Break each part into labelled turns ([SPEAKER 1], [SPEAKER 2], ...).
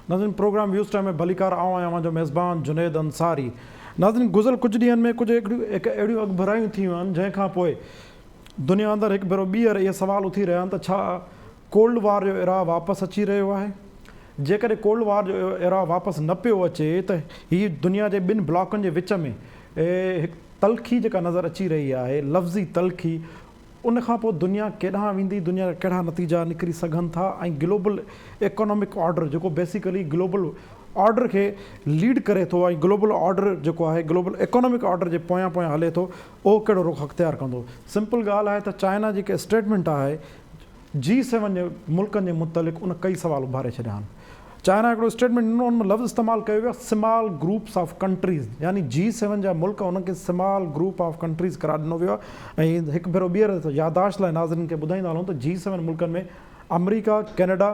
[SPEAKER 1] ناظرين programme waves time ۾ ڀليڪار آئون آهيان اوهان جو ميزبان جنيد انصاري ناظرين گذريل ڪجهه ڏينهن ۾ ڪجهه هڪ اهڙيون اڳڀرايون ٿيون آهن جنهن کان پوء دنيا اندر هڪ ڀيرو ٻيهر اهي سوال اٿي رهيا آهن ته ڇا ڪولڊ وار جو ايرا واپس اچي رهيو آهي جيڪڏهن ڪولڊ وار جو ايرا واپس نه پيو اچي ته هي دنيا جي ٻن بلاڪن جي وچ ۾ هڪ تلخي جيڪا نظر اچي رهي آهي لفظي تلخي ان کان پوء دنيا ڪيڏانهن ويندي، دنيا جا ڪهڙا نتيجا نڪري سگهن ٿا ۽ گلوبل ايڪانامڪ آرڊر جيڪو بيسيڪلي گلوبل آرڊر کي ليڊ ڪري ٿو ۽ گلوبل آرڊر جيڪو آهي گلوبل ايڪانامڪ آرڊر جي پويان پويان هلي ٿو اهو ڪهڙو رخ اختيار ڪندو. سمپل ڳالهه آهي ته چائنا جي هڪ اسٽيٽمينٽ آهي جي سيون جي ملڪن جي متعلق ان ڪئي سوال اڀاري ڇڏيا آهن. چائنا هڪڙو اسٽيٽمينٽ ڏنو ان ۾ لفظ استعمال ڪيو ويو آهي سمال گروپس آف ڪنٽريز يعني جي سيون جا ملڪ انهن کي سمال گروپ آف ڪنٽريز قرار ڏنو ويو آهي ۽ هڪ ڀيرو ٻيهر ياداشت لاء ناظرين کي ٻڌائيندا هلون ته جي سيون ملڪن ۾ آمريڪا، Canada,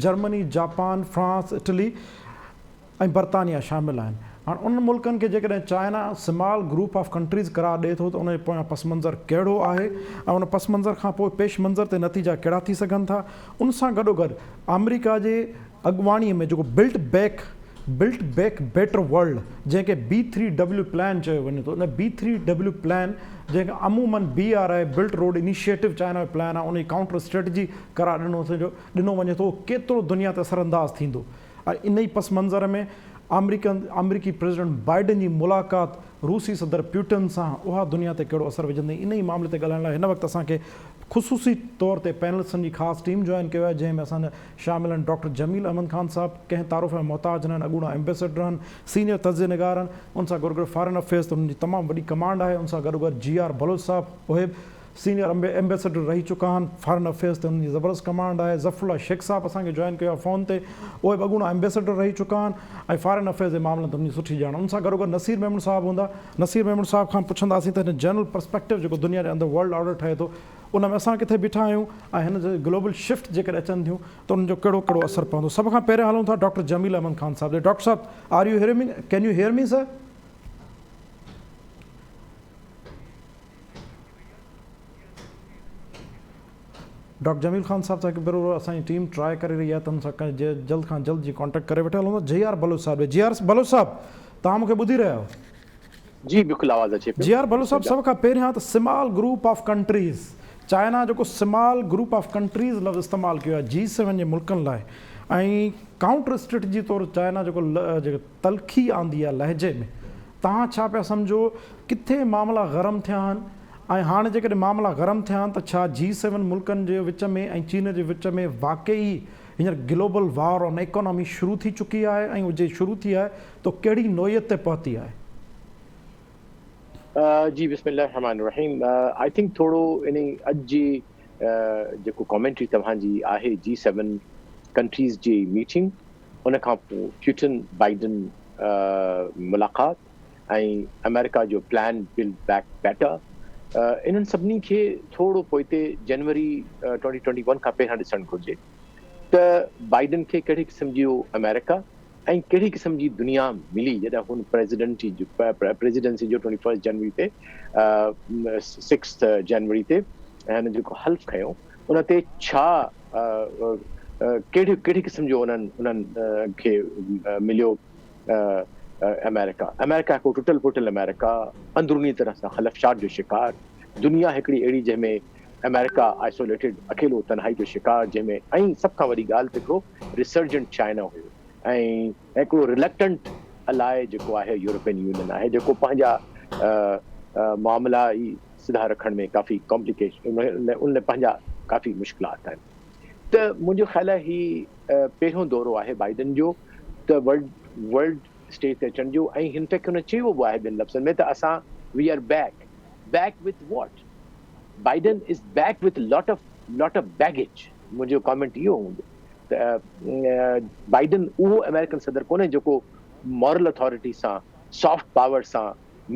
[SPEAKER 1] Germany, Japan, France, Italy ۽ برطانيا شامل آهن. هاڻ انهن ملڪن کي جيڪڏهن China small group of countries قرار ڏئي ٿو ته ان جي پويان پس منظر ڪهڙو آهي ۽ ان پس منظر کان پوء پيش منظر تي نتيجا ڪهڙا ٿي سگهن ٿا؟ ان سان گڏوگڏ آمريڪا جي اڳواڻي ۾ جيڪو built back built back better world جنهن کي بي ٿري ڊبليو پلان چيو وڃي ٿو ان بي ٿري ڊبليو پلان جنهن کي عموماً B R I belt road initiative China جو پلان آهي ان جي ڪائونٽر اسٽريٽجي قرار ڏنو ڏنو وڃي ٿو اهو ڪيترو دنيا تي اثرانداز ٿيندو ۽ ان ئي پس منظر ۾ آمريڪن آمريڪي پريزيڊنٽ بائيڊن جي ملاقات روسي صدر پيوٽن سان اها دنيا تي ڪهڙو اثر وجهندي ان ئي معاملي تي ڳالهائڻ لاء هن وقت اسان کي خصوصي طور تي پينلسٽن جي خاص ٽيم جوائن ڪيو آهي جنهن ۾ اسان جا شامل آهن ڊاڪٽر جميل احمد خان صاحب ڪنهن تعارف جا محتاج ناهن اڳوڻا ايمبيسڊر آهن سينيئر تجزيه نگار آهن ان سان گڏوگڏ فارن افيئرز تي انهن جي تمام وڏي ڪمانڊ آهي ان سان گڏوگڏ جي آر بلوچ صاحب اهي به سينيئر ايمبيسڊر رهي چڪا آهن فارن افيئرز تي انهن جي زبردست ڪمانڊ آهي ظفر الله شيخ صاحب اسان کي جوائن ڪيو آهي فون تي اهي به اڳوڻا ايمبيسڊر رهي چڪا آهن ۽ فارن افيئرز جي معاملن تي انهن جي سٺي ڄاڻ ان سان گڏوگڏ نصير ميمڻ صاحب هوندا نصير ميمڻ صاحب کان پڇنداسين ته هن جنرل پرسپيڪٽو جيڪو دنيا جي اندر ورلڊ آرڊر ٺهي ٿو ان ۾ اسان ڪٿي بيٺا آهيون ۽ هن جي گلوبل شفٽ جيڪڏهن اچن ٿيون ته انهن جو ڪهڙو ڪهڙو اثر پوندو سڀ کان پهريان هلون ٿا ڊاڪٽر جميل احمد خان صاحب ڏي ڊاڪٽر صاحب are you hear me can you hear me sir. Doctor Jamil Khan صاحب سان هڪ ڀيرو اسان جي ٽيم ٽرائي ڪري رهي آهي ته ان سان جلد کان جلد جي ڪانٽيڪٽ ڪري وٺي هلون ٿا جي آر بلوچ صاحب ڏي جي آر بلوچ صاحب توهان مون کي ٻڌي رهيا آهيو؟
[SPEAKER 2] جي بلڪل آواز اچي پيو.
[SPEAKER 1] جي آر بلوچ صاحب سڀ کان پهريان ته small group of countries China جيڪو سمال گروپ آف ڪنٽريز لفظ استعمال ڪيو آهي جي سيون جي ملڪن لاء ۽ ڪائونٽر اسٽريٽجي طور چائنا جيڪو تلخي آندي آهي لهجي ۾ توهان ڇا پيا سمجهو ڪٿي معاملا گرم ٿيا آهن ۽ هاڻ جيڪڏهن معاملا گرم ٿيا آهن ته ڇا جي سيون ملڪن جي وچ ۾ ۽ چين جي وچ ۾ واقعي ئي هينئر گلوبل وار آن ايڪانامي شروع ٿي چڪي آهي ۽ جي شروع ٿي آهي ته ڪهڙي نوعيت تي پهتي آهي؟
[SPEAKER 2] جي بسم الله الرحمٰن الرحيم I think ٿورو انهي اڄ جي جيڪو ڪامينٽري توهان جي آهي جي سيون ڪنٽريز جي ميٽنگ ان کان پوء پيوٽن بائيڊن ملاقات ۽ آمريڪا جو پلان بلڊ بيڪ بيٽر انهن سڀني کي ٿورو پوئتي جنوري ٽوئنٽي ٽوئنٽي ون کان پهريان ڏسڻ گهرجي ته بائيڊن کي ڪهڙي قسم جو آمريڪا ۽ ڪهڙي قسم جي دنيا ملي جڏهن هن پريزيڊنٽي جو پريزيڊنسي جو ٽوئنٽي فرسٽ جنوري تي سڪسٿ جنوري تي هن جيڪو حلف کنيو ان تي ڇا ڪهڙي ڪهڙي قسم جو انهن انهن کي مليو آمريڪا آمريڪا هڪڙو ٽٽل ڦٽل آمريڪا اندروني طرح سان خلفشار جو شڪار دنيا هڪڙي اهڙي جنهن ۾ آمريڪا آئسوليٽيڊ اڪيلو تنهائي جو شڪار جنهن ۾ ۽ سڀ کان وڏي ڳالهه ته هڪڙو ريسرجنٽ چائنا هيو ۽ هڪڙو رلڪٽنٽ الاء جيڪو آهي يورپين يونين آهي جيڪو پنهنجا معاملا ئي سڌا رکڻ ۾ ڪافي ڪامپليڪيشن ان لاء پنهنجا ڪافي مشڪلات آهن ته منهنجو خيال آهي هي پهريون دورو آهي بائيڊن جو ته ورلڊ ورلڊ اسٽيج تي اچڻ جو ۽ هن فيڪٽ هن چيو به آهي ٻين لفظن ۾ ته اسان we are back back with what Biden is back with lot of lot of baggage منهنجو ڪامينٽ اهو هوندو ته بائيڊن اهو آمريڪن صدر ڪونهي جيڪو مورل اٿارٽي سان سافٽ پاور سان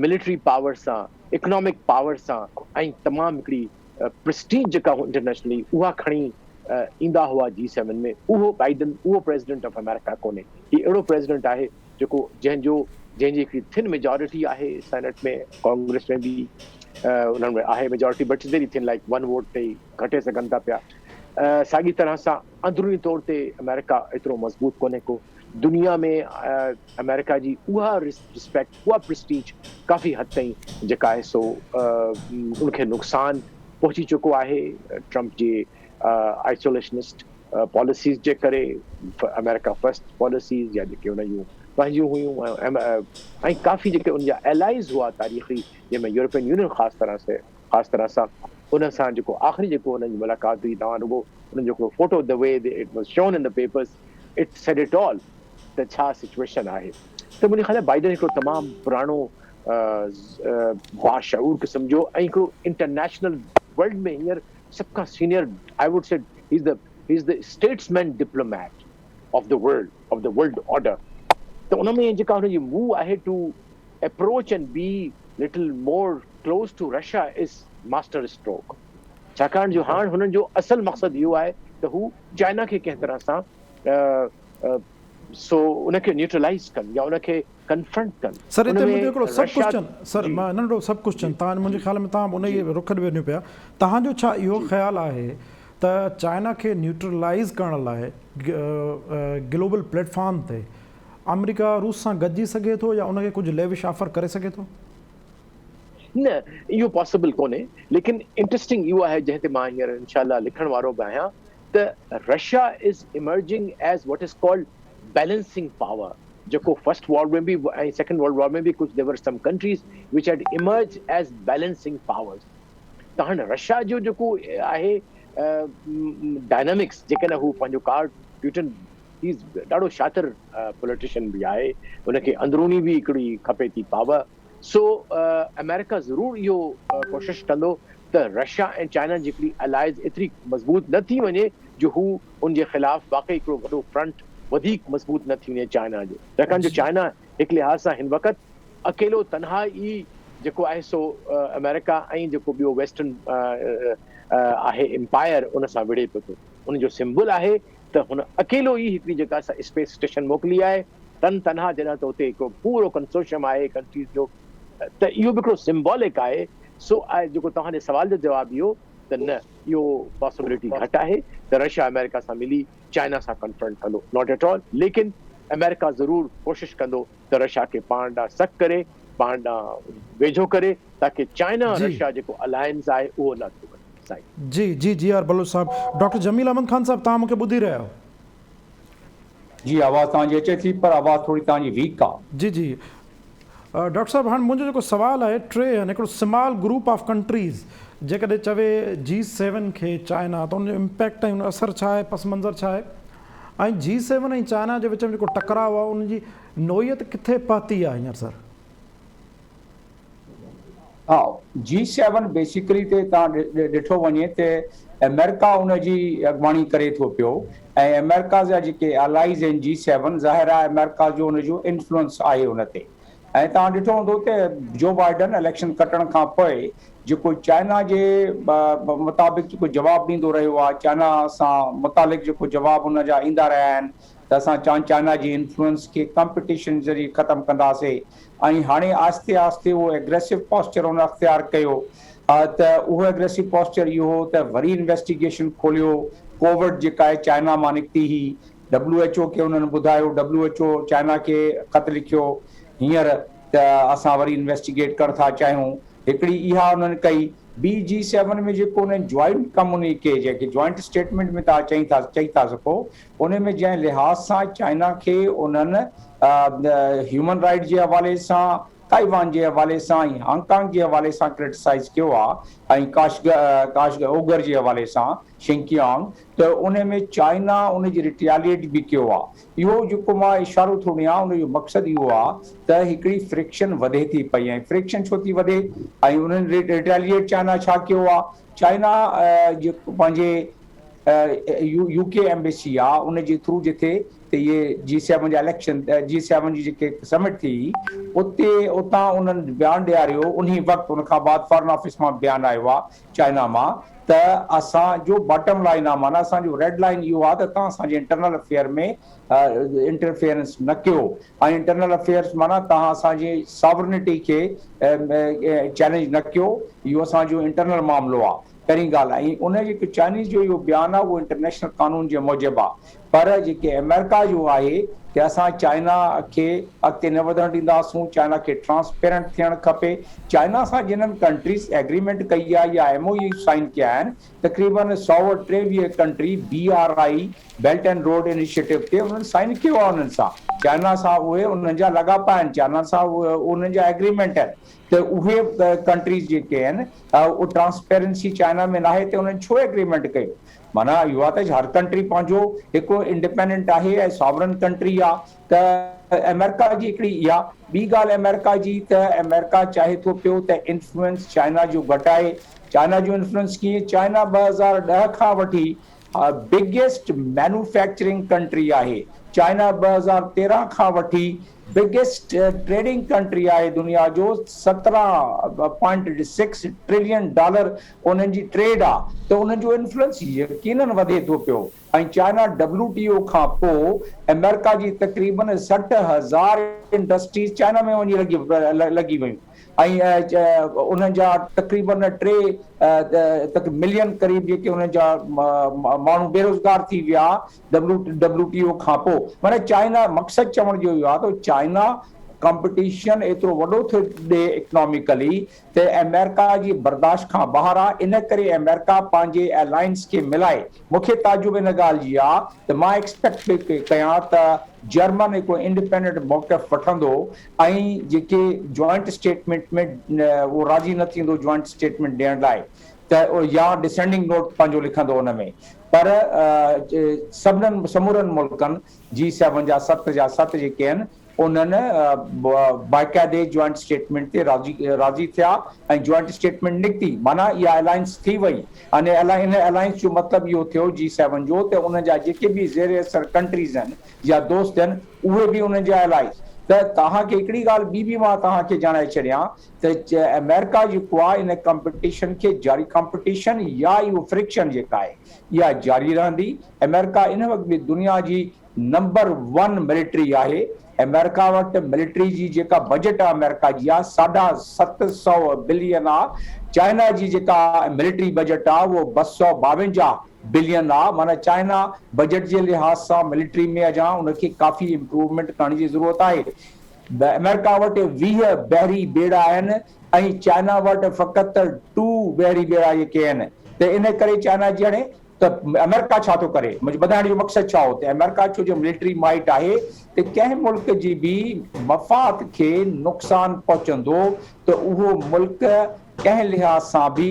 [SPEAKER 2] ملٽري پاور سان، اڪنامڪ پاور سان ۽ تمام هڪڙي پرسٽيج جيڪا انٽرنيشنلي اها کڻي ايندا هئا جي سيون ۾ اهو بائيڊن اهو پريزيڊنٽ آف آمريڪا ڪونهي هي اهڙو پريزيڊنٽ آهي جيڪو جنهن جو جنهن جي هڪڙي ٿن ميجارٽي آهي سينيٽ ۾ ڪانگريس ۾ به انهن ۾ آهي majority but very thin like one vote تي کٽي سگهن ٿا پيا ساڳي طرح سان اندروني طور تي آمريڪا ايترو مضبوط ڪونهي ڪو. دنيا ۾ آمريڪا جي اها رسپيڪٽ، اها پرسٽيج ڪافي حد تائين جيڪا آهي سو ان کي نقصان پهچي چڪو آهي ٽرمپ جي آئسوليشنسٽ پاليسيز جي ڪري، آمريڪا فرسٽ پاليسيز يا جيڪي ان جون پنهنجون هيون ۽ ڪافي جيڪي ان جا الائيز هئا تاريخي جنهن ۾ يورپين يونين خاص طرح سي خاص طرح سان ان سان جيڪو آخري جيڪو انهن جي ملاقات هئي توهان رڳو انهن جو هڪڙو photo the way it was shown in the papers it said it all ته ڇا سچويشن آهي ته منهنجي خيال ۾ بائيڊن هڪڙو تمام پراڻو باشعور قسم جو ۽ هڪڙو انٽرنيشنل ورلڊ ۾ هينئر سڀ کان senior I would say he is the he is the statesman diplomat of the world of the world order ته ان ۾ جيڪا هن جي موو آهي to approach and be little more close to Russia is master stroke ڇاڪاڻ جو هاڻ هنن جو اصل مقصد اهو آهي ته هو چائنا کي ڪنهن طرح سان سو ان کي نيوٽرلائيز ڪن يا ان کي ڪنفرنٽ ڪن.
[SPEAKER 1] سر هتي منهنجو هڪڙو سب ڪوسچن سر مان ننڍڙو سب ڪوسچن تهان منهنجي خيال ۾ تهان به ان ئي رخ ڏي وڃو پيا تهان جو ڇا اهو خيال آهي ته چائنا کي نيوٽرلائيز ڪرڻ لاء گلوبل پليٽ فارم تي آمريڪا روس سان گڏجي سگهي ٿو يا ان کي ڪجهه ليوش آفر ڪري سگهي ٿو؟
[SPEAKER 2] نه اهو پاسيبل ڪونهي ليڪن انٽرسٽنگ اهو آهي جنهن تي مان هينئر انشاء الله لکڻ وارو به آهيان ته Russia is emerging as what is called balancing power جيڪو فرسٽ وار ۾ به ۽ سيڪنڊ ورلڊ وار ۾ به ڪجهه there were some countries which had emerged as balancing powers ته هاڻ رشيا جو جيڪو آهي ڊائنامڪس جيڪڏهن هو پنهنجو ڪارڊ پيوٽن هي ڏاڍو شاطر پوليٽيشن به آهي هن کي اندروني به هڪڙي کپي ٿي پاور سو آمريڪا ضرور اهو ڪوشش ڪندو ته رشيا ۽ چائنا جي هڪڙي الائز ايتري مضبوط نه ٿي وڃي جو هو ان جي خلاف واقعي هڪڙو وڏو فرنٽ وڌيڪ مضبوط نه ٿي وڃي چائنا جو ڇاڪاڻ جو چائنا هڪ لحاظ سان هن وقت اڪيلو تنها ئي جيڪو آهي سو آمريڪا ۽ جيڪو ٻيو ويسٽرن آهي امپائر ان سان وڙهي پيو ٿو ان جو سمبل آهي ته هن اڪيلو ئي هڪڙي جيڪا سا اسپيس اسٽيشن موڪلي آهي تن تنها جڏهن ته اتي هڪڙو پورو ڪنسورشيم آهي ڪنٽريز جو ته اهو به هڪڙو سمبولڪ آهي سو آء جيڪو توهان جي سوال جو جواب اهو ته نه اهو پاسبلٽي گهٽ آهي ته رشيا آمريڪا سان ملي چائنا سان ڪنفرنٽ ڪندو not at all ليڪن آمريڪا ضرور ڪوشش ڪندو ته رشيا کي پاڻ ڏانهن سڪ ڪري پاڻ ڏانهن ويجهو ڪري تاڪه چائنا رشيا جيڪو الائنس آهي اهو نه ٿي وڃي سائين.
[SPEAKER 1] جي جي جي آر بلوچ صاحب ڊاڪٽر جميل احمد خان صاحب توهان مونکي ٻڌي رهيا آهيو.
[SPEAKER 3] جي آواز توهان جي اچي ٿي پر آواز ٿوري توهان جي ويڪ آ.
[SPEAKER 1] جي جي ڊاڪٽر صاحب هاڻ منهنجو جيڪو سوال آهي ٽي آهن هڪڙو سمال گروپ آف ڪنٽريز جيڪڏهن چوي جي سيون کي چائنا ته ان جو امپيڪٽ ۽ ان جو اثر ڇا آهي پس منظر ڇا آهي ۽ جي سيون ۽ چائنا جي وچ ۾ جيڪو ٽڪراء آهي ان جي نوعيت ڪٿي پهتي آهي هينئر سر.
[SPEAKER 3] ها جي سيون بيسيڪلي تي تان ڏٺو وڃي ته آمريڪا ان جي اڳواڻي ڪري ٿو پيو ۽ آمريڪا جا جيڪي الائيز آهن جي سيون ظاهر آهي آمريڪا جو ان جو انفلوئنس آهي ان تي ۽ توهان ڏٺو هوندو ته جو بائيڊن اليڪشن کٽڻ کان پوء جيڪو چائنا جي مطابق جيڪو جواب ڏيندو رهيو آهي چائنا سان متعلق جيڪو جواب ان جا ايندا رهيا آهن ته اسان چائنا جي انفلوئنس کي ڪمپٽيشن ذريعي ختم ڪنداسي ۽ هاڻي آهستي آهستي اهو ايگريسو پوسچر هن اختيار ڪيو ته اهو ايگريسو پوسچر اهو هو ته وري انويسٽيگيشن کوليو ڪووڊ جيڪا آهي چائنا مان نڪتي هئي ڊبليو ايڇ او کي انهن ٻڌايو ڊبليو ايڇ او چائنا کي خط لکيو هينئر ته اسان وري انويسٽيگيٽ ڪرڻ ٿا چاهيون هڪڙي اها انهن ڪئي ٻي جي سيون ۾ جيڪو انهن جوائنٽ ڪميونيڪي جنهن کي جوائنٽ اسٽيٽمينٽ ۾ توهان چئي ٿا چئي ٿا سگهو ان ۾ جنهن لحاظ سان چائنا کي انهن هيومن رائيٽ جي حوالي سان تائيوان جي حوالي سان ۽ هانگ ڪانگ جي حوالي سان ڪرٽيسائيز ڪيو آ ۽ ڪاشغر اوگر جي حوالي سان شنڪيانگ ته ان ۾ چائنا ان جي ريٽياليٽ به ڪيو آ اهو جيڪو مان اشارو ٿو ڏيان ان جو مقصد اهو آ ته هڪڙي فرڪشن وڌي ٿي پئي ۽ فرڪشن ڇو ٿي وڌي ۽ انهن ريٽياليٽ چائنا ڇا ڪيو آ چائنا جيڪو پنهنجي يو ڪي ايمبيسي آ ان جي ٿرو جتي ته اهي جي سيون جا اليڪشن جي سيون جي جيڪي سمٽ ٿي اتي اتان انهن بيان ڏياريو انهي وقت ان کان بعد فارن آفيس مان بيان آيو آ چائنا مان ته اسان جو باٽم لائين آ معنيٰ اسان جو ريڊ لائين اهو آ ته توهان اسان جي انٽرنل افيئر ۾ انٽرفيئرنس نه ڪيو ۽ انٽرنل افيئرس معنيٰ توهان اسان جي ساورنٽي کي چئلينج نه ڪيو اهو اسان جو انٽرنل معاملو آ. پهرين ڳالهه ۽ ان جيڪو چائنيز جو اهو بيان آهي اهو انٽرنيشنل قانون جي موجب آهي پر جيڪي آمريڪا جو آهي ته اسان چائنا کي اڳتي نه وڌڻ ڏينداسون چائنا کي ٽرانسپيرنٽ ٿيڻ کپي چائنا سان جنھن ڪنٽريز ايگريمينٽ ڪئي آهي يا ايم او يو سائن ڪيا آهن تقريبن 123 country B R I belt and road initiative تي انهن سائن ڪيو آهي انهن سان چائنا سان اهي انهن جا لاڳاپا آهن چائنا سان انهن جا ايگريمينٽ آهن ته اهي ڪنٽريز جيڪي آهن اهو ٽرانسپيرنسي چائنا ۾ ناهي ته انهن ڇو ايگريمينٽ ڪيو معنيٰ اهو آهي ته هر ڪنٽري پنهنجو هڪ انڊيپينڊنٽ آهي ۽ ساورن ڪنٽري آهي ته آمريڪا جي هڪڙي اها ٻي ڳالهه آمريڪا جي ته آمريڪا چاهي ٿو پيو ته انفلوئنس چائنا جو گهٽائي چائنا جو انفلوئنس ڪيئن چائنا 2010 کان وٺي بگيسٽ مينوفيڪچرنگ ڪنٽري آهي چائنا 2013 کان وٺي بگيسٽ ٽريڊنگ ڪنٽري آهي دنيا جو 17 پوائنٽ سڪس ٽريلين ڊالر انهن جي ٽريڊ آ ته انهن جو انفلوئنس يقينن وڌي ٿو پيو ۽ چائنا ڊبليو ٽي او کان پو آمريڪا جي تقريبن 60,000 انڊسٽريز چائنا ۾ وڃي لڳي ويون ۽ انهن جا تقريبن 3 ملين قريب جيڪي انهن جا ماڻهو بيروزگار ٿي ويا ڊبليو ٽي او کان پوء معنيٰ چائنا مقصد چوڻ جو اهو آهي ته چائنا ڪمپٽيشن ايترو وڏو ٿو ڏي اڪناميڪلي ته آمريڪا جي برداشت کان ٻاهر آهي ان ڪري آمريڪا پنهنجي الائنس کي ملائي مون کي تعجب ان ڳالهه جي آهي ته مان ايڪسپيڪٽ پئي ڪيان ته جرمن هڪڙو انڊيپينڊنٽ موقف وٺندو ۽ جيڪي جوائنٽ اسٽيٽمينٽ ۾ اهو راضي نه ٿيندو جوائنٽ اسٽيٽمينٽ ڏيڻ لاء ته يا ڊسينڊنگ نوٽ پنهنجو لکندو ان ۾ پر سڀنن سمورن ملڪن جي سيون جا ست جا ست جيڪي آهن انهن باقاعدي جوائنٽ اسٽيٽمينٽ تي راضي راضي ٿيا ۽ جوائنٽ اسٽيٽمينٽ نڪتي معنيٰ اها الائنس ٿي وئي ۽ ان الائنس جو مطلب اهو ٿيو جي سيون جو ته انهن جا جيڪي به زير اثر ڪنٽريز آهن يا دوست آهن اهي به انهن جا الائي ته توهان کي هڪڙي ڳالهه ٻي به مان توهان کي ڄاڻائي ڇڏيان ته آمريڪا جيڪو آهي ان ڪمپٽيشن کي جاري ڪمپٽيشن يا اهو فرڪشن جيڪا آهي اها جاري رهندي آمريڪا ان وقت به دنيا جي نمبر ون ملٽري آهي آمريڪا وٽ ملٽري جي جيڪا بجيٽ آمريڪا جي آهي 750 بلين آهي چائنا جي جيڪا ملٽري بجيٽ آهي اهو 252 بلين آ معنيٰ چائنا بجيٽ جي لحاظ سان ملٽري ۾ اڃا ان کي ڪافي امپروومينٽ ڪرڻ جي ضرورت آهي. آمريڪا وٽ 20 بحري ٻيڙا آهن ۽ چائنا وٽ فقط ٽو بحري ٻيڙا جيڪي آهن ته ان ڪري چائنا جي هاڻي ته آمريڪا ڇا ٿو ڪري منهنجو ٻڌائڻ جو مقصد ڇا هو ته آمريڪا ڇو جو ملٽري مائٽ آهي ته ڪنهن ملڪ جي به مفاد کي نقصان پهچندو ته اهو ملڪ ڪنهن لحاظ سان به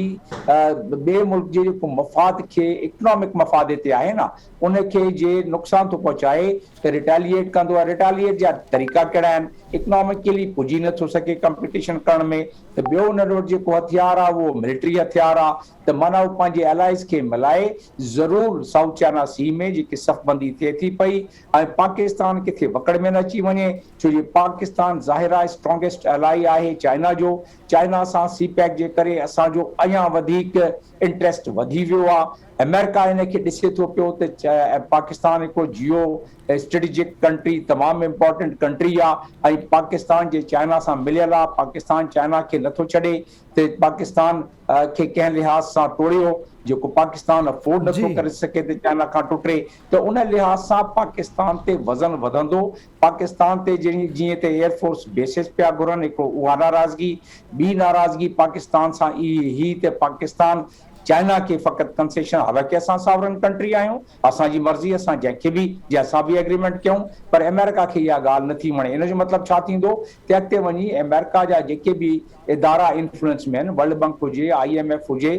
[SPEAKER 3] ٻئي ملڪ جي جيڪو مفاد کي اڪنامڪ مفاد هتي آهي نه ان کي جي نقصان ٿو پهچائي ته ريٽاليئيٽ ڪندو آهي ريٽاليئيٽ جا طريقا ڪهڙا آهن اڪنامڪلي پڄي نه ٿو سگهي ڪمپٽيشن ڪرڻ ۾ ته ٻيو ان وٽ جيڪو هٿيار آهي اهو ملٽري هٿيار آهي ته معنيٰ هو پنهنجي الائز کي ملائي ضرور سائوٿ چائنا سي ۾ جيڪي صف بندي ٿئي ٿي پئي ۽ پاڪستان ڪٿي وڪڙ ۾ نه اچي وڃي ڇو جو پاڪستان ظاهر آهي اسٽرانگيسٽ الائي آهي چائنا جو چائنا سان سي پيڪ جي ڪري اسان جو اڃا وڌيڪ انٽريسٽ وڌي ويو آ، آمريڪا ان کي ڏسي ٿو پيو ته پاڪستان هڪڙو جيو اسٽريٽجڪ ڪنٽري تمام امپارٽنٽ ڪنٽري آ ۽ پاڪستان جي چائنا سان مليل آ، پاڪستان چائنا کي نٿو ڇڏي ته پاڪستان کي ڪنهن لحاظ سان ٽوڙيو جيڪو پاڪستان افورڊ نٿو ڪري سگهي ته چائنا کان ٽٽي ته ان لحاظ سان پاڪستان تي وزن وڌندو پاڪستان تي جيئن ته ايئر فورس بيسز پيا گهرن هڪڙو اها ناراضگي، ٻي ناراضگي پاڪستان سان اهي هئي ته پاڪستان چائنا کي فقط ڪنسيشن حالانڪه اسان ساورن ڪنٽري آهيون اسان جي مرضي اسان جنهن کي به جنهن سان به ايگريمينٽ ڪيون پر آمريڪا کي اها ڳالهه نٿي وڻي ان جو مطلب ڇا ٿيندو ته اڳتي وڃي آمريڪا جا جيڪي به ادارا انفلوئنس ۾ آهن ورلڊ بئنڪ هجي I M F هجي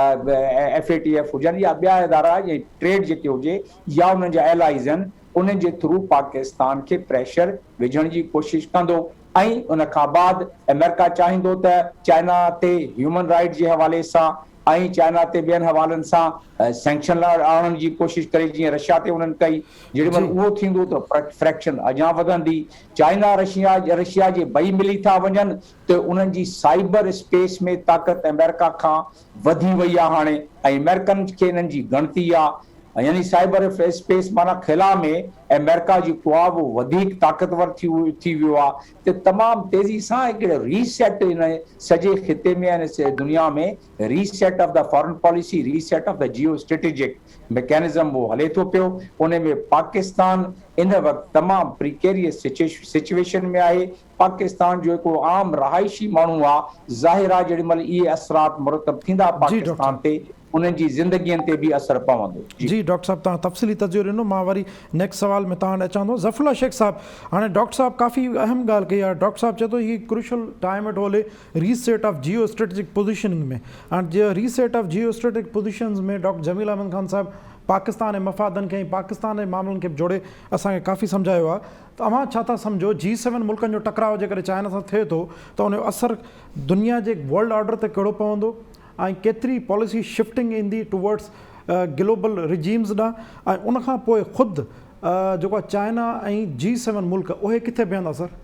[SPEAKER 3] ايف اي ٽي ايف هجن يا ٻيا ادارا يا ٽريڊ جيڪي هجي يا انهن جا الائيز آهن انهن جي ٿرو پاڪستان کي پريشر وجهڻ جي ڪوشش ڪندو ۽ ان کان بعد آمريڪا چاهيندو ته چائنا تي هيومن رائيٽس جي حوالي سان ۽ چائنا تي ٻين حوالن سان سينڪشن آڻڻ جي ڪوشش ڪري جيئن رشيا تي انهن ڪئي جيڏي مهل اهو ٿيندو ته فريڪشن اڃا وڌندي چائنا رشيا رشيا جي ٻئي ملي ٿا وڃن ته انهن جي سائبر اسپيس ۾ طاقت آمريڪا کان وڌي وئي آهي هاڻي ۽ آمريڪن کي انهن جي ڳڻتي آهي. يعني سائبر اسپيس معنيٰ خلا ۾ آمريڪا جيڪو آ اهو وڌيڪ طاقتور ٿي ٿي ويو آ ته تمام تيزي سان هڪڙي ري سيٽ ان سڄي خطي ۾ ۽ دنيا ۾ reset of the foreign policy, reset of the geo strategic mechanism اهو هلي ٿو پيو ان ۾ پاڪستان ان وقت تمام پريڪيريس سچويشن ۾ آهي پاڪستان جو هڪڙو عام رهائشي ماڻهو آ ظاهر آ جيڏي مهل اهي اثرات مرتب ٿيندا
[SPEAKER 1] جي ڊاڪٽر
[SPEAKER 3] پاڪستان
[SPEAKER 1] صاحب.
[SPEAKER 3] تي انهن جي زندگين تي به اثر پوندو. جي.
[SPEAKER 1] جي ڊاڪٽر صاحب توهان تفصيلي تجزيو ڏنو مان وري نيڪسٽ سوال ۾ توهان ڏي اچان ٿو ظفر الله شيخ صاحب هاڻي ڊاڪٽر صاحب ڪافي اهم ڳالهه ڪئي آهي ڊاڪٽر صاحب چئي ٿو هي ڪروشل ٽائيم ٿو هلي ري سيٽ آف جيو اسٽريٽجڪ پوزيشننگ ۾ هاڻي جي reset of geo strategic positions ۾ doctor Jamil Ahmed Khan صاحب پاڪستان جي مفادن کي ۽ پاڪستان جي معاملن کي به جوڙي اسان کي ڪافي سمجهايو آهي ته اوهان ڇا ٿا سمجهو جي سيون ملڪن جو ٽڪراء جيڪڏهن چائنا سان ٿئي ٿو ته ان جو اثر دنيا جي ورلڊ آرڊر تي ڪهڙو پوندو ۽ ڪيتري پاليسي شفٽنگ ايندي ٽوورڊس گلوبل رجيمز ڏانهن ۽ ان کان پوء خود جيڪو آهي چائنا ۽ جي سيون ملڪ اهي ڪٿي بيهندا سر؟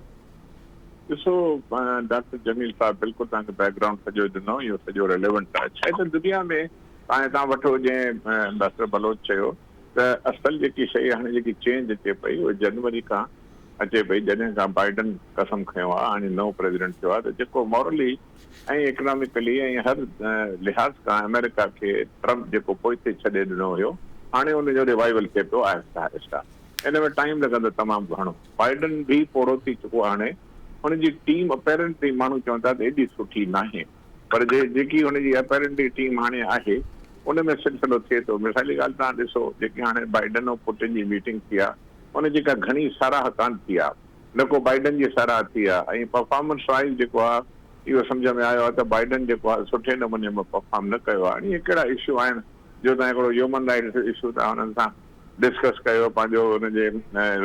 [SPEAKER 4] ڏسو ڊاڪٽر جميل صاحب بلڪل توهان کي بيڪ گرائونڊ سڄو ڏنو اهو سڄو ريليونٽ آهي ڇاهي ته دنيا ۾ توهان هتان وٺو جنهن ايمبيسڊر بلوچ چيو ته اصل جيڪي شئي هاڻي جيڪي چينج اچي پئي اهو جنوري کان اچي پئي جڏهن کان بائيڊن قسم کنيو آهي هاڻي نئون پريزيڊنٽ ٿيو آهي ته جيڪو مورلي ۽ اڪناميڪلي ۽ هر لحاظ کان آمريڪا کي ٽرمپ جيڪو پوئتي ڇڏي ڏنو هيو هاڻي ان جو ريوائيول ٿئي پيو آهستي آهستي ان ۾ ٽائيم لڳندو تمام گهڻو بائيڊن به پوڙهو ٿي چڪو آهي هاڻي هن جي ٽيم اپيرنٽلي ماڻهو چون ٿا ته ايڏي سٺي ناهي پر جي جيڪي هن جي اپيرنٽلي ٽيم هاڻي آهي ان ۾ سلسلو ٿئي ٿو مثالي ڳالهه توهان ڏسو جيڪي هاڻي بائيڊن ۽ پوٽن جي ميٽنگ ٿي آهي ان جي ڪا گهڻي ساراهه ڪانه ٿي آهي نه ڪو بائيڊن جي ساراهه ٿي آ ۽ پرفارمنس وائيز جيڪو آ اهو سمجهه ۾ آيو آ ته بائيڊن جيڪو آ سٺي نموني ۾ پرفارم نه ڪيو آ هاڻي اهي ڪهڙا اشو آهن جو تهان هڪڙو هيومن رائيٽس اشو تهان انهن سان ڊسڪس ڪيو پنهنجو ان جي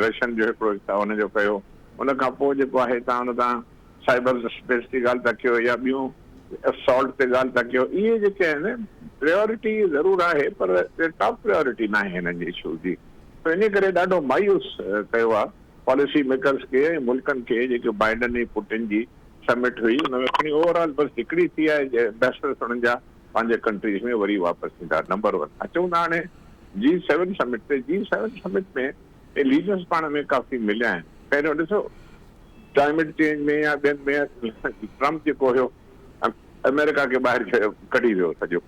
[SPEAKER 4] رشن جو هڪڙو ان جو ڪيو ان کان پوء جيڪو آهي تهان ان تان سائبر اسپيس جي ڳالهه ٿا ڪيو يا ٻيون اسالٽ تي ڳالهه ٿا ڪيو اهي جيڪي آهن پريورٽي ضرور آهي پر ٽاپ پريورٽي ناهي هنن جي اشوز جي ته ان ڪري ڏاڍو مايوس ڪيو آ پاليسي ميڪرز کي ۽ ملڪن کي جيڪي بائيڊن ۽ پوٽن جي سمٽ هئي ان ۾ کڻي اوور آل بس هڪڙي ٿي آهي جي ايمبيسڊرس انهن جا پنهنجي ڪنٽريز ۾ وري واپس ايندا نمبر ون اچون ٿا هاڻي جي سيون سمٽ تي جي سيون سمٽ ۾ اهي ليڊرز پاڻ ۾ ڪافي مليا آهن پهريون ڏسو ڪلائميٽ چينج ۾ يا ٻين ۾ ٽرمپ جيڪو هيو آمريڪا کي ٻاهر ڪڍي ويو سڄو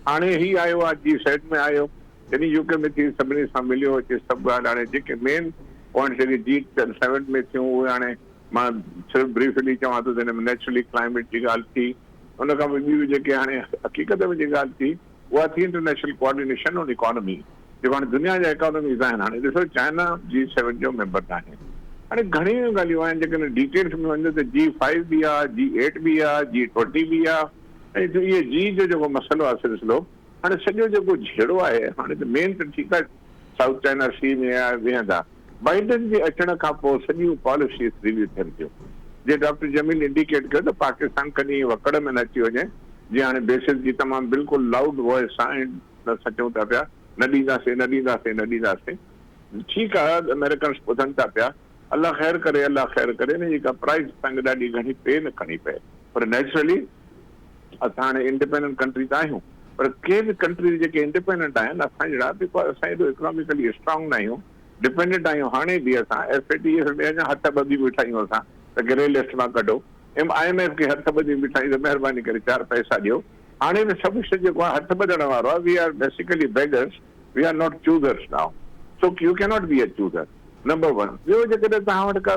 [SPEAKER 4] هاڻي هي آيو آهي جي سيون ۾ آيو جڏهن يو ڪي ۾ ٿي سڀني سان مليو اچي سڀ ڳالهه هاڻي جيڪي مين پوائنٽس جيڪي جي سيون ۾ ٿيون اهي هاڻي مان صرف بريفلي چوان ٿو ته هن ۾ نيچرلي ڪلائميٽ جي ڳالهه ٿي ان کان پوء ٻي به جيڪي هاڻي حقيقت ۾ جيڪي ڳالهه ٿي اها ٿي انٽرنيشنل ڪوآرڊينيشن آن اڪانومي جيڪو هاڻي دنيا جا اڪانوميز آهن هاڻي ڏسو چائنا جي سيون جو ميمبر ناهي هاڻي گهڻيون ڳالهيون آهن جيڪڏهن ڊيٽيلس ۾ وڃجي ته جي فائيو به آهي جي ايٽ به آهي جي ٽوئنٽي به آهي ۽ اهي جي جو جيڪو مسئلو آهي سلسلو هاڻي سڄو جيڪو جهيڙو آهي هاڻي ته مين ته ٺيڪ آهي سائوٿ چائنا سي ۾ آهي ويهندا بائيڊن جي اچڻ کان پوء سڄيون پاليسيز ريويو ٿين ٿيون جيئن ڊاڪٽر جميل انڊيڪيٽ ڪيو ته پاڪستان ڪڏهن وڪڙ ۾ نه اچي وڃي جيئن هاڻي بيسز جي تمام بلڪل لائوڊ وائس سان اسان چئون ٿا پيا نه ڏينداسين نه ڏينداسين نه ڏينداسين ٺيڪ آهي آمريڪنس ٻڌن ٿا پيا الله خير ڪري الله خير ڪري ان جي ڪا پرائز اسان کي ڏاڍي گهڻي پي نه کڻي پئي پر نيچرلي اسان هاڻي انڊيپينڊنٽ ڪنٽري ته آهيون پر ڪي به ڪنٽريز جيڪي انڊيپينڊنٽ آهن اسان جهڙا because اسان ايڏو اڪناميڪلي اسٽرانگ نه آهيون ڊپينڊنٽ آهيون هاڻي به اسان ايف اي ٽي ايف ۾ اڃا هٿ ٻڌي بيٺا آهيون اسان ته گري لسٽ مان ڪڍو ايم I M F کي هٿ ٻڌي بيٺا آهيون ته مهرباني ڪري چار پئسا ڏيو هاڻي به سڀ ڪجهه جيڪو آهي هٿ ٻڌڻ وارو آهي we are basically beggars we are not choosers now so you cannot be a chooser number one ٻيو جيڪڏهن توهان وٽ ڪا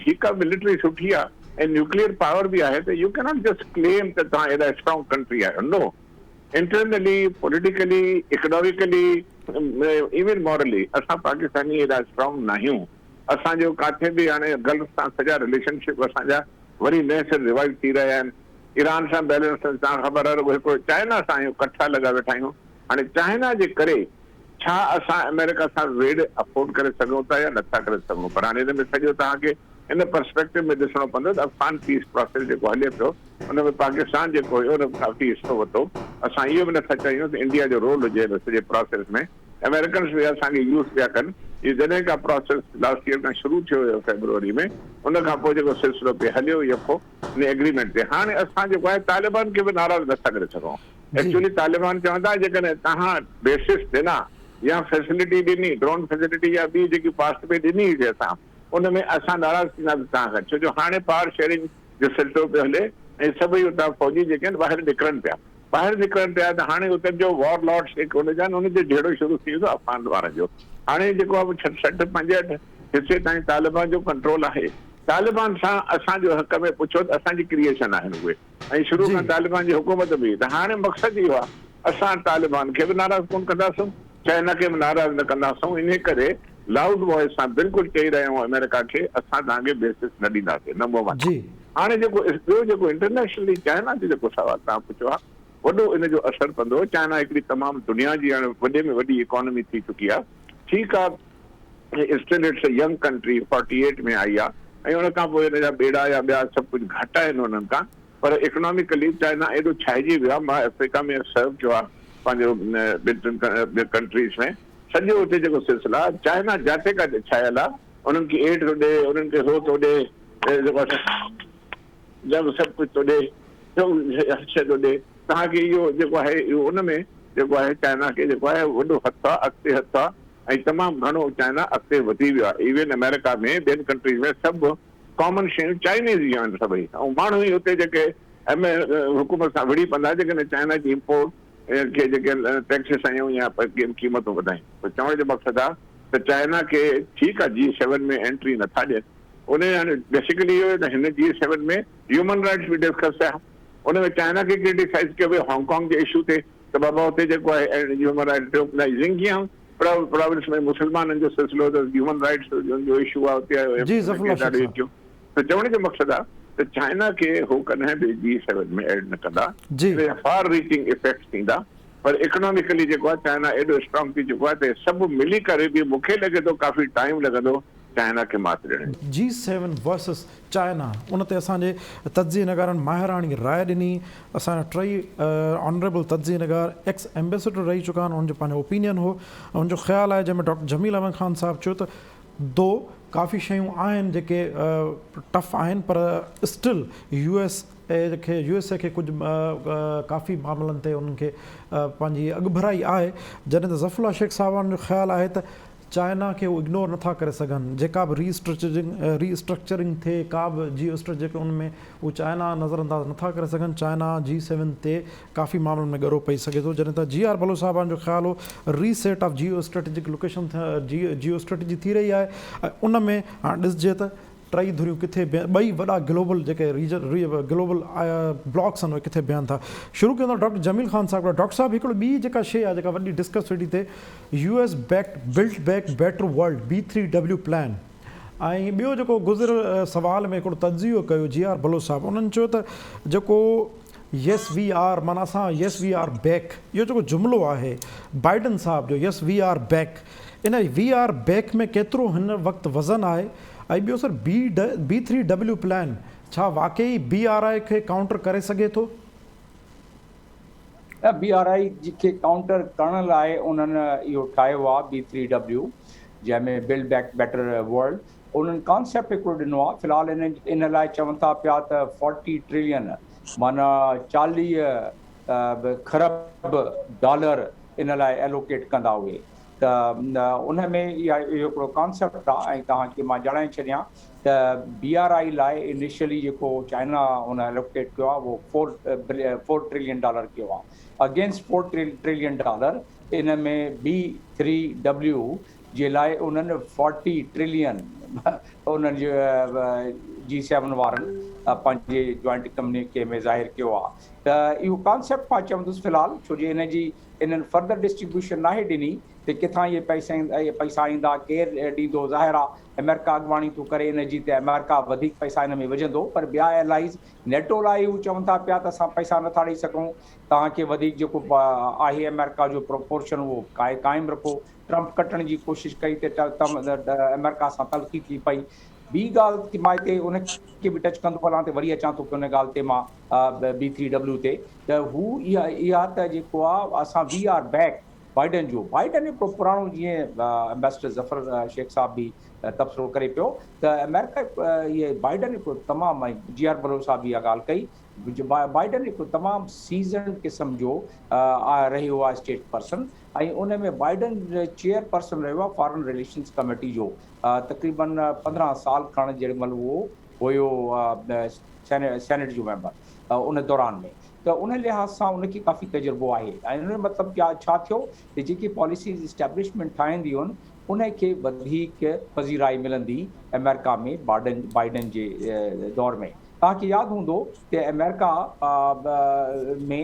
[SPEAKER 4] ٺيڪ آهي ملٽري سٺي آهي ۽ نيوڪليئر پاور به آهي ته يو ڪيناٽ جسٽ ڪليم ته توهان ايڏا اسٽرانگ ڪنٽري آهيو نو انٽرنلي پوليٽيڪلي اڪناميڪلي ايون مورلي اسان پاڪستاني ايڏا اسٽرانگ ناهيون اسان جو ڪاٿي به هاڻي گلف سان سڄا رليشن شپ اسان جا وري نئين سر ريوائيو ٿي رهيا آهن ايران سان بيلنس تان خبر آهي رڳو هڪڙو چائنا سان آهيون ڪٺا لڳا ويٺا آهيون هاڻي چائنا جي ڪري ڇا اسان آمريڪا سان ويڙهه افورڊ ڪري سگهون ٿا يا نٿا ڪري سگهون پر هاڻي ان ۾ سڄو توهان کي ان پرسپيڪٽو ۾ ڏسڻو پوندو ته افغان پيس پراسيس جيڪو هلي پيو ان ۾ پاڪستان جيڪو هيو ان ڪافي حصو ورتو اسان اهو به نٿا چاهيون ته انڊيا جو رول هجي ان سڄي پراسيس ۾ آمريڪنس به اسان کي يوز پيا ڪن اهو جڏهن کان پراسيس لاسٽ ييئر کان شروع ٿيو هيو فيبروري ۾ ان کان پوء جيڪو سلسلو پئي هليو يڪو ان ايگريمينٽ تي هاڻي اسان جيڪو آهي طالبان کي به ناراض نٿا ڪري سگهون ايڪچوئلي طالبان چون ٿا جيڪڏهن توهان بيسس ڏنا يا فيسلٽي ڏني ڊرون فيسلٽي يا ٻي جيڪي پاسٽ ۾ ڏني هئي اسان ان ۾ اسان ناراض ٿينداسين توهان کان ڇو جو هاڻي پاور شيئرنگ جو سلسلو پيو هلي ۽ سڀئي اتان فوجي جيڪي آهن ٻاهر نڪرن پيا ٻاهر نڪرن پيا ته هاڻي اتن جو وار لارڊس جيڪي ان جا آهن ان جو جهيڙو شروع ٿي ويندو افغان وارن جو هاڻي جيڪو آهي 60 65 حصي تائين طالبان جو ڪنٽرول آهي طالبان سان اسان جو حق ۾ پڇو ته اسان جي ڪريئيشن آهن اهي ۽ شروع کان طالبان جي حڪومت به هئي ته هاڻي مقصد اهو آهي اسان طالبان کي به ناراض ڪونه ڪنداسون چائنا کي به ناراض نه ڪنداسون انهي ڪري لائوڊ وائس سان بلڪل چئي رهيا آهيون آمريڪا کي اسان توهان کي بيسس نه ڏينداسين نمبر ون هاڻي جيڪو ٻيو جيڪو انٽرنيشنلي چائنا جو جيڪو سوال توهان پڇيو آهي وڏو ان جو اثر پوندو چائنا هڪڙي تمام دنيا جي هاڻي وڏي ۾ وڏي اڪانومي ٿي چڪي آهي ٺيڪ آهي still it's a young country 48 ۾ آئي آهي ۽ ان کان پوء ان جا ٻيڙا يا ٻيا سڀ ڪجهه گهٽ آهن انهن کان پر اڪناميڪلي چائنا ايڏو ڇائجي ويو آهي مان آفريڪا ۾ سرو ڪيو آهي پنهنجو ٻن ٽن ڪنٽريز ۾ سڄو اتي جيڪو سلسلا آهي چائنا جاتي ڪاٿي ڇايل آهي انهن کي ايڊ ٿو ڏي انهن کي هو ٿو ڏي جيڪو جب سڀ ڪجهه ٿو ڏي هر شيء ٿو ڏي توهان کي اهو جيڪو آهي اهو ان ۾ جيڪو آهي چائنا کي جيڪو آهي وڏو هٿ آهي اڳتي هٿ آهي ۽ تمام گهڻو چائنا اڳتي وڌي ويو آهي ايون آمريڪا ۾ ٻين ڪنٽريز ۾ سڀ ڪامن شيون چائنيز جون آهن سڀئي ۽ ماڻهو ئي اتي جيڪي ايم حڪومت سان وڙهي پوندا جيڪڏهن چائنا جي امپورٽ کي جيڪي ٽيڪسز هنيون يا قيمتون وڌايون ته چوڻ جو مقصد آهي ته چائنا کي ٺيڪ آهي جي سيون ۾ انٽري نٿا ڏين ان هاڻي بيسيڪلي اهو ته هن جي سيون ۾ هيومن رائٽس به ڊسڪس ٿيا ان ۾ چائنا کي ڪرٽيسائز ڪيو ويو هانگ ڪانگ جي اشو تي ته بابا اتي جيڪو آهي هيومن رائٽس ٿيو زنگيان پراونس ۾ مسلمانن جو سلسلو ته هيومن رائٽس جو اشو آهي اتي
[SPEAKER 1] جي ظفر الله شيخ صاحب.
[SPEAKER 4] ته چوڻ جو مقصد آهي ته چائنا کي هو ڪڏهن به جي سيون ۾ ايڊ نه ڪندا
[SPEAKER 1] جي
[SPEAKER 4] ان جا فار ريچنگ افيڪٽس ٿيندا پر اڪناميڪلي جيڪو آهي چائنا ايڏو اسٽرانگ ٿي چڪو آهي ته سڀ ملي ڪري به مون کي لڳي ٿو ڪافي ٽائيم لڳندو چائنا کي مات ڏيڻ ۾.
[SPEAKER 1] جي سيون ورسز چائنا ان تي اسان جي تجزيي نگارن ماهراڻي راء ڏني. اسان جا ٽئي آنريبل تجزيي نگار ايڪس ايمبيسڊر رهي چڪا آهن انهن جو پنهنجو اوپينين هو ۽ انهن جو خيال آهي جنهن ۾ ڊاڪٽر جميل احمد خان صاحب چيو ته دو ڪافي شيون آهن جيڪي ٽف آهن پر اسٽل يو ايس اي کي يو ايس اي کي ڪجهه ڪافي معاملن تي انهن کي پنهنجي اڳڀرائي آهي جڏهن ته ظفر الله شيخ صاحب جو خيال آهي ته چائنا کي هو اگنور نٿا ڪري سگهن جيڪا به ري اسٽرڪچرنگ ري اسٽرڪچرنگ ٿئي ڪا به جيو اسٽريٽجڪ ان ۾ هو چائنا نظر انداز نٿا ڪري سگهن چائنا جي سيون تي ڪافي معاملن ۾ ڳرو پئي سگهي ٿو جڏهن ته جي آر بلوچ صاحبان جو خيال هو ري سيٽ آف جيو اسٽريٽجڪ لوڪيشن جيو اسٽريٽجي ٿي رهي آهي ۽ ان ۾ هاڻ ڏسجي ته ٽئي ڌريون ڪٿي بيهن ٻئي وڏا گلوبل جيڪي ريجن گلوبل بلاڪس آهن اهي ڪٿي بيهن ٿا شروع ڪيون ٿا ڊاڪٽر جميل خان صاحب کان ڊاڪٽر صاحب هڪڙو ٻي جيڪا شيء آهي جيڪا وڏي ڊسڪس ويٺي ٿئي U S backed build back better world B three W plan ۽ ٻيو جيڪو گذريل سوال ۾ هڪڙو تجزيو ڪيو جي آر بلوچ صاحب انهن چيو ته جيڪو يس وي آر معنيٰ اسان يس وي آر بيڪ اهو جيڪو جملو آهي بائيڊن صاحب جو yes we are back in we are back ۾ ڪيترو هن وقت وزن آهي ۽ ٻيو سر بي بي ٿري ڊبليو پلان ڇا واقعي بي آر I کي ڪائونٽر ڪري سگهي ٿو؟
[SPEAKER 3] نه بي آر I کي ڪائونٽر ڪرڻ لاء انهن اهو ٺاهيو آهي بي ٿري ڊبليو جنهن ۾ بلڊ بيڪ بيٽر ورلڊ انهن ڪانسيپٽ هڪڙو ڏنو آهي في الحال ان لاء چون ٿا پيا ته فورٽي ٽريلين معنيٰ 40 کرب ڊالر ان لاء ايلوڪيٽ ڪندا اهي ته ان ۾ اها اهو هڪڙو ڪانسيپٽ آهي ۽ توهان کي مان ڄاڻائي ڇڏيان ته بي آر I لاء انيشلي جيڪو چائنا ان ايلوڪيٽ ڪيو آهي اهو فور ٽريلين ڊالر ڪيو آهي اگينسٽ فور ٽريلين ڊالر ان ۾ بي ٿري ڊبليو جي لاء انهن فورٽي ٽريلين انهن جي جي سيون وارن پنهنجي جوائنٽ ڪميونيڪي ۾ ظاهر ڪيو آهي ته اهو ڪانسيپٽ مان چوندس في الحال ڇو جي ان جي انهن فردر ڊسٽريبيوشن ناهي ڏني ته ڪٿان اهي پئسا ايندا، ڪير ڏيندو، ظاهر آ آمريڪا اڳواڻي ٿو ڪري ان جي ته آمريڪا وڌيڪ پئسا ان ۾ وجهندو پر ٻيا الائيز نيٽو لاء هو چون ٿا پيا ته اسان پئسا نٿا ڏئي سگهون توهان کي وڌيڪ جيڪو آهي آمريڪا جو پروپورشن اهو قائم رکو ٽرمپ ڪٽڻ جي ڪوشش ڪئي ته آمريڪا سان تلخي ٿي پئي ٻي ڳالهه مان هتي ان کي به ٽچ ڪندو هلان ته وري اچان ٿو ان ڳالهه تي مان بي ٿري ڊبليو تي ته هو اها اها ته جيڪو آ اسان وي آر بيڪ بائيڊن جو بائيڊن هڪڙو پراڻو جيئن ايمبيسڊر ظفر شيخ صاحب به تبصرو ڪري پيو ته آمريڪا اهي بائيڊن هڪڙو تمام ۽ جي آر بلوچ صاحب اها ڳالهه ڪئي بائيڊن هڪڙو تمام سيزنڊ قسم جو رهيو آهي اسٽيٽ پرسن ۽ ان ۾ بائيڊن چيئر پرسن رهيو آهي فارن رليشنز ڪميٽي جو تقريبن 15 سال کڻ جهڙي مهل اهو هيو سينيٽ جو ميمبر ان دوران ۾ ته ان لحاظ سان ان کي ڪافي تجربو آهي ۽ ان جو مطلب ڇا ٿيو ته جيڪي پاليسيز اسٽيبلشمينٽ ٺاهينديون ان کي وڌيڪ پذيرائي ملندي آمريڪا ۾ بائيڊن جي دور ۾ توهان کي ياد هوندو ته آمريڪا ۾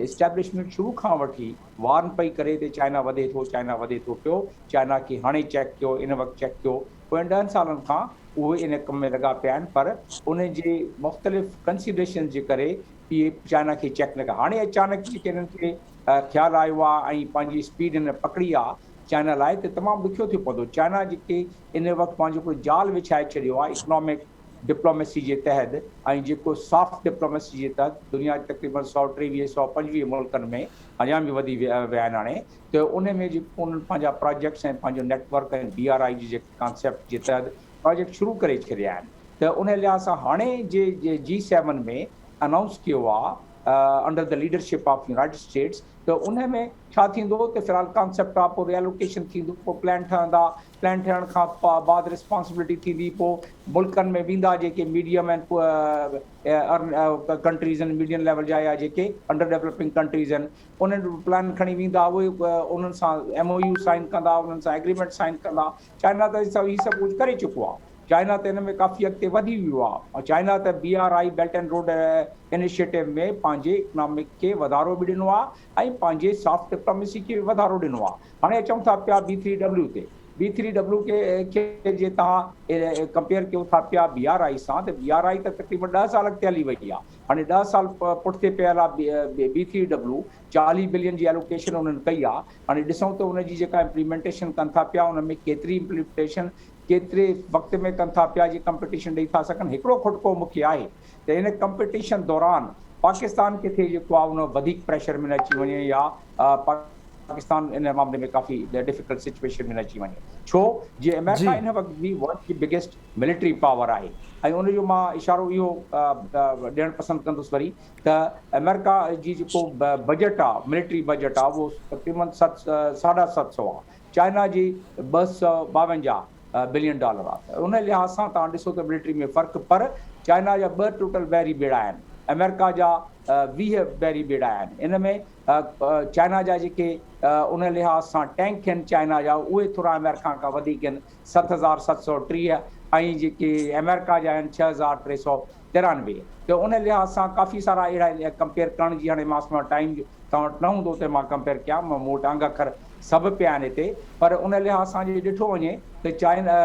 [SPEAKER 3] اسٽيبلشمينٽ شروع کان وٺي وارن پئي ڪري ته چائنا وڌي ٿو چائنا وڌي ٿو پيو چائنا کي هاڻي چيڪ ڪيو ان وقت چيڪ ڪيو پوين 10 سالن کان اهي ان ڪم ۾ لڳا پيا آهن پر ان جي مختلف ڪنسيڊريشنز جي ڪري اهي چائنا کي چيڪ نه ڪيا هاڻي اچانڪ جيڪي انهن کي خيال آيو آهي ۽ پنهنجي اسپيڊ هن پڪڙي آهي چائنا لاء ته تمام ڏکيو ٿي پوندو چائنا جيڪي ان وقت پنهنجو هڪڙو جال وڇائي ڇڏيو آهي اڪنامڪ ڊپلوميسي جي تحت ۽ جيڪو سافٽ ڊپلوميسي جي تحت دنيا جي تقريبن 123 125 ملڪن ۾ اڃا به وڌي ويا آهن هاڻي ته ان ۾ جيڪو انهن پنهنجا پراجيڪٽس ۽ پنهنجو network ۽ B R I جي جيڪي ڪانسيپٽ جي تحت پراجيڪٽ شروع ڪري ڇڏيا آهن ته ان لحاظ سان هاڻي جي جي سيون ۾ انائونس ڪيو آهي under the leadership of United States ته ان ۾ ڇا ٿيندو ته في الحال ڪانسيپٽ آ پوء ريالوڪيشن ٿيندو پوء پلان ٺهندا پلان ٺهڻ کان بعد ريسپانسبلٽي ٿيندي پوء ملڪن ۾ ويندا جيڪي ميڊيم ۽ ڪنٽريز آهن ميڊيم ليول جا يا جيڪي انڊر ڊيولپنگ ڪنٽريز آهن انهن وٽ پلان کڻي ويندا اهي انهن سان ايم او يو سائن ڪندا انهن سان ايگريمينٽ سائن ڪندا چائنا ته هي سڀ ڪجهه ڪري چڪو آهي چائنا ته ان ۾ ڪافي اڳتي وڌي ويو آهي. چائنا ته B R I belt and road initiative ۾ پنهنجي اڪنامڪ کي وڌارو به ڏنو آهي ۽ پنهنجي سافٽ ڊپلوميسي کي به وڌارو ڏنو آهي. هاڻي اچون ٿا پيا بي ٿري ڊبليو تي. بي ٿري ڊبليو کي جي توهان ڪمپيئر ڪيو ٿا پيا بي آر I سان ته بي آر I ته تقريبن 10 سال اڳتي هلي وئي آهي. هاڻي 10 سال پٺتي پيل آهي بي ٿري ڊبليو. 40 بلين جي الوڪيشن انهن ڪئي آهي. هاڻي ڏسون ته ان جي جيڪا امپليمينٽيشن ڪن ٿا پيا ان ۾ ڪيتري امپليمينٽيشن ڪيتري وقت ۾ ڪن ٿا پيا جي ڪمپٽيشن ڏئي ٿا سگهن هڪڙو کٽڪو مون کي آهي ته ان ڪمپٽيشن دوران پاڪستان ڪٿي جيڪو آهي ان وڌيڪ پريشر ۾ نه اچي وڃي يا پاڪستان ان معاملي ۾ ڪافي ڊفيڪلٽ سچويشن ۾ نه اچي وڃي ڇو جي آمريڪا ان وقت به ورلڊ جي بگيسٽ ملٽري پاور آهي ۽ ان جو مان اشارو اهو ڏيڻ پسند ڪندس وري ته آمريڪا جي جيڪو بجيٽ آهي ملٽري بجيٽ آهي اهو تقريبن ست ساڍا ست سو آهي چائنا جي 252 بلين ڊالر آ ته ان لحاظ سان توهان ڏسو ته ملٽري ۾ فرق پر چائنا جا ٻه ٽوٽل بحري ٻيڙا آهن آمريڪا جا 20 بحري ٻيڙا آهن ان ۾ چائنا جا جيڪي ان لحاظ سان ٽينڪ آهن چائنا جا اهي ٿورا آمريڪا کان وڌيڪ آهن 7730 ۽ جيڪي آمريڪا جا آهن 6393 ته ان لحاظ سان ڪافي سارا اهڙا ڪمپيئر ڪرڻ جي هاڻي مان ٽائيم توهان وٽ نه هوندو ته مان ڪمپيئر ڪيان مون وٽ انگ اکر سڀ پيا آهن هتي پر ان لحاظ سان جي ڏٺو وڃي ته چائنا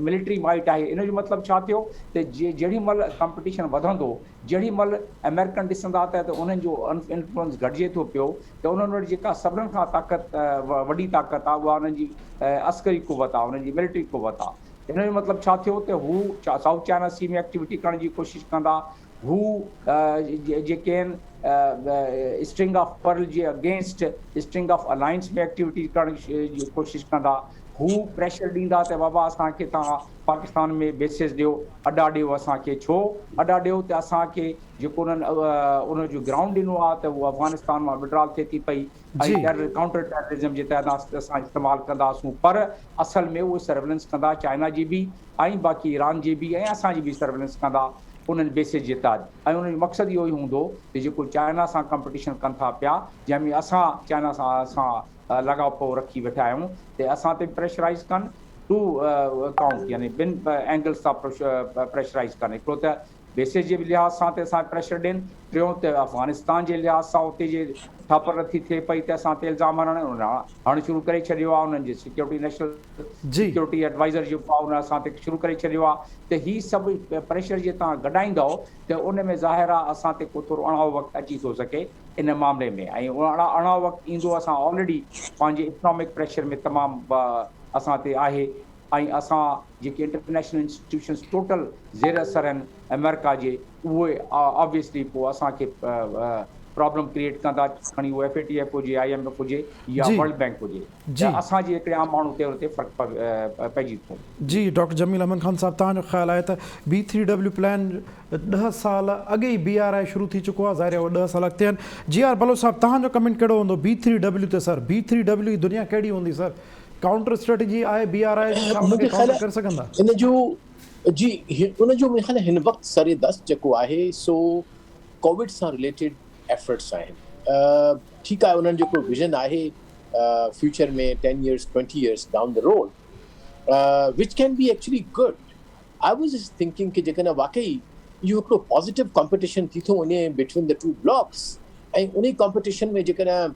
[SPEAKER 3] ملٽري مائٽ آهي ان جو مطلب ڇا ٿيو ته جهڙي مهل ڪمپٽيشن وڌندو جهڙي مهل آمريڪن ڏسندا ته انهن جو انفلوئنس گهٽجي ٿو پيو ته انهن وٽ جيڪا سڀنن کان طاقت وڏي طاقت آهي اها انهن جي عسڪري قوت آهي انهن جي ملٽري قوت آهي ان جو مطلب ڇا ٿيو ته هو سائوٿ چائنا سي ۾ ايڪٽيوٽي ڪرڻ جي ڪوشش ڪندا هو جيڪي آهن اسٽرنگ آف پرل جي against string of alliance ۾ activity ڪرڻ جي ڪوشش ڪندا هو پريشر ڏيندا ته بابا اسان کي توهان پاڪستان ۾ بيسز ڏيو اڏا ڏيو اسان کي ڇو اڏا ڏيو ته اسان کي جيڪو انهن ان جو گرائونڊ ڏنو آهي ته هو افغانستان مان وڊرال ٿئي ٿي پئي ۽ ڪائونٽر ٽيررزم جي تحت اسان استعمال ڪنداسون پر اصل ۾ اهي سرويلنس ڪندا چائنا جي به ۽ باقي ايران جي به ۽ اسان جي به سرويلنس ڪندا انهن بيسز جي تحت ۽ انهن جو مقصد اهو ئي هوندو ته جيڪو چائنا سان ڪمپٽيشن ڪن ٿا پيا جنهن ۾ اسان چائنا سان اسان لاڳاپو رکي ويٺا آهيون ته اسان تي به پريشرائيز ڪن ٽو اڪائونٽ يعني ٻن اينگلز تان پريشرائيز ڪن هڪڙو ته بيسز جي به لحاظ سان ته اسان کي پريشر ڏين ٽيون ته افغانستان جي لحاظ سان اتي جي ٺاپر نٿي ٿئي پئي ته اسان تي الزام هڻڻ انهن هڻڻ شروع ڪري ڇڏيو آهي انهن جي سيڪيورٽي نيشنل سيڪيورٽي ايڊوائزر جيڪو آهي ان اسان تي شروع ڪري ڇڏيو آهي ته هي سڀ پريشر جي توهان گڏائيندؤ ته ان ۾ ظاهر آهي اسان تي ڪو ٿورو اڻائو وقت اچي ٿو سگهي ان معاملي ۾ ۽ اڻائو وقت ايندو اسان آلريڊي پنهنجي اڪنامڪ پريشر ۾ تمام اسان تي آهي ۽ اسان جيڪي انٽرنيشنل انسٽيٽيوشنز ٽوٽل زير اثر آهن آمريڪا جي اهي آبويسلي پوء اسان کي پرابلم ڪريئيٽ ڪندا کڻي اهو ايف اي ٽي ايف هجي I M F هجي يا ورلڊ بينڪ هجي ته اسان جي هڪڙي عام ماڻهو تي ان تي فرق پئجي ٿو.
[SPEAKER 1] جي ڊاڪٽر جميل احمد خان صاحب توهان جو خيال آهي ته بي ٿري ڊبليو پلان ڏهه سال اڳي ئي بي آر I شروع ٿي چڪو آهي ظاهر آهي اهي ڏهه سال اڳتي آهن جي آر بلوچ صاحب توهان جو ڪمينٽ ڪهڙو هوندو بي ٿري ڊبليو تي سر بي ٿري ڊبليو جي دنيا ڪهڙي هوندي سر ڪائونٽر اسٽريٽجي آهي بي آر I جي ڇا ان کي ڪائونٽر ڪري سگهندا؟
[SPEAKER 2] ان جو جي ان جو منهنجي خيال هن وقت سر دست جيڪو آهي سو ڪووڊ سان رليٽيڊ ايفرٽس آهن ٺيڪ آهي انهن جو هڪڙو ويزن آهي future ۾ ten years twenty years down the road which can be actually good I was just thinking ڪي جيڪڏهن واقعي اهو هڪڙو پازيٽو ڪمپٽيشن ٿي ٿو وڃي بٽوين the two blocks ۽ انهي ڪمپٽيشن ۾ جيڪڏهن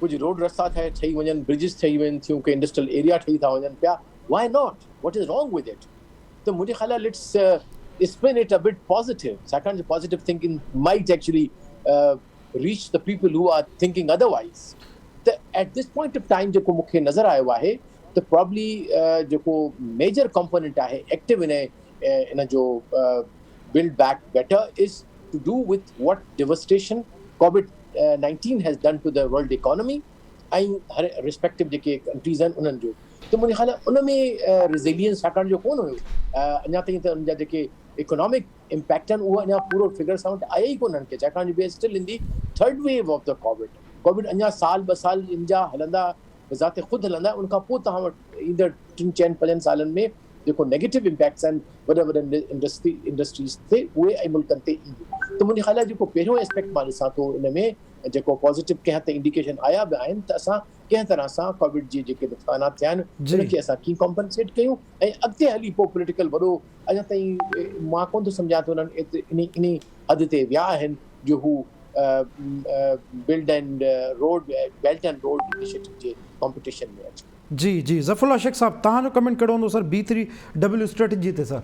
[SPEAKER 2] ڪجهه روڊ رستا ٺهي وڃن برجز ٺهي وڃن ٿيون ڪي انڊسٽريل ايريا ٺهي ٿا وڃن پيا why not what is wrong with it ته منهنجي خيال آهي let's spin it a bit positive ڇاڪاڻ جو positive thinking might actually reach the people who are thinking otherwise ته at this point of time جيڪو مون کي نظر آيو آهي ته پرابلي جيڪو ميجر ڪمپونينٽ آهي ايڪٽو ان ان جو build back better is to do with what devastation COVID 19 has done to the world economy ۽ Har respective جيڪي ڪنٽريز آهن انهن جو ته منهنجي خيال ان ۾ ريزيلينس ڇاڪاڻ جو ڪونه هيو اڃا تائين ته ان جا جيڪي اڪنامڪ امپيڪٽ آهن اهو اڃا پورو فگر اسان وٽ آيا ئي ڪونهن ڪي ڇاڪاڻ جو we are still in the third wave of the COVID COVID اڃا سال ٻه سال ان جا هلندا بذات خود هلندا ان کان پوء توهان وٽ ايندڙ ٽن چئن پنجن سالن ۾ جيڪو نيگيٽو امپيڪٽس آهن وڏن وڏن انڊسٽري انڊسٽريز تي اهي ۽ ملڪن تي اينديون ته منهنجي خيال آهي جيڪو پهريون اسپيڪٽ مان ڏسان ٿو ان ۾ جيڪو پازيٽو ڪنهن حد تائين انڊيڪيشن آيا به آهن ته اسان ڪنهن طرح سان ڪووڊ جي جيڪي نقصانات ٿيا آهن ان کي اسان ڪيئن ڪمپنسيٽ ڪيون ۽ اڳتي هلي پوء پوليٽيڪل وڏو اڃا تائين مان ڪونه ٿو سمجهان ته انهن ايتري انهي انهي حد تي ويا آهن جو هو build and road belt and road initiative جي ڪمپٽيشن ۾ اچن.
[SPEAKER 1] جي جي ظفر الله شيخ صاحب توهان جو ڪمينٽ ڪهڙو هوندو سر بي ٿري ڊبليو اسٽريٽجي تي سر.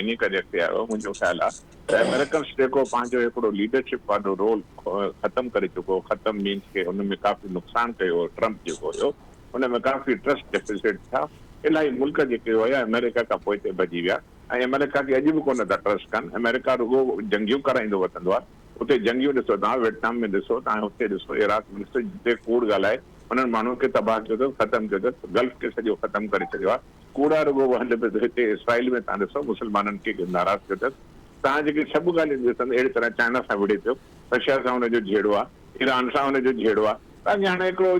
[SPEAKER 4] انهي ڪري اڳتي آيو منهنجو خيال آ ته امريڪنس جيڪو پنهنجو هڪڙو ليڊرشپ وارو رول ختم ڪري چڪو هو ختم مينس ڪي ان ۾ ڪافي نقصان ڪيو هو ٽرمپ جيڪو هيو ان ۾ ڪافي ٽرسٽ ڊيفيسٽ ٿيا الاهي ملڪ جيڪي هيا امريڪا کان پوئتي ڀڄي ويا ۽ امريڪا کي اڄ به ڪونه ٿا ٽرسٽ ڪن امريڪا رڳو جنگيون ڪرائيندو وتندو آ اتي جنگيون ڏسو توهان ويٽنام ۾ ڏسو توهان هتي ڏسو عراق ۾ ڏسو جتي ڪوڙ ڳالهائي انهن ماڻهن کي تباهه ڪيو اٿس ختم ڪيو اٿس گلف کي سڄو ختم ڪري ڇڏيو آ ڪوڙا رڳو وهند پيو ته هتي اسرائيل ۾ توهان ڏسو مسلمانن کي ناراض ڪيو اٿس. توهان جيڪي سڀ ڳالهيون ڏسندو اهڙي طرح چائنا سان وڙهي پيو، رشيا سان هن جو جهيڙو آ، ايران سان هن جو جهيڙو آ. توهان کي هاڻي هڪڙو